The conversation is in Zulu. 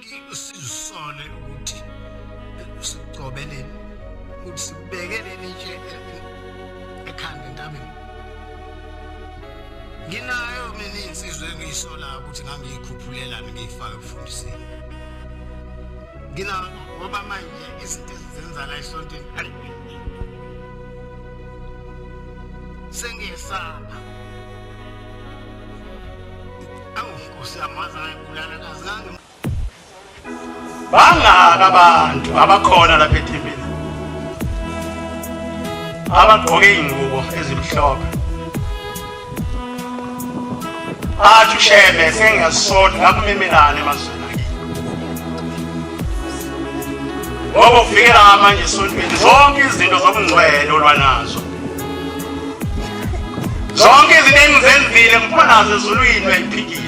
Sizisole ukuthi sigcobeleni, ukuthi sikubekeleni itshe ekhanda entabeni. Nginayo mina insizwa engiyisolayo ukuthi ngangiyikhuphulela ngiyifake ebufundisini. Ngina ngoba manje izinto ezizenza la esontweni sengiyesaba. Awu Nkosi yami, waze wayibulala kazange. Bangaka abantu abakhona lapha ethempelini abagqoke iy'ngubo ezimhlophe, athi uShembe sengiyasola ngakumemelana emazweni akini, ngoba ufikela manje esontweni zonke izinto zobungcwele olwa nazo, zonke izinto engizenzile ngiphuma nazo ezulwini, uyayiphikisa.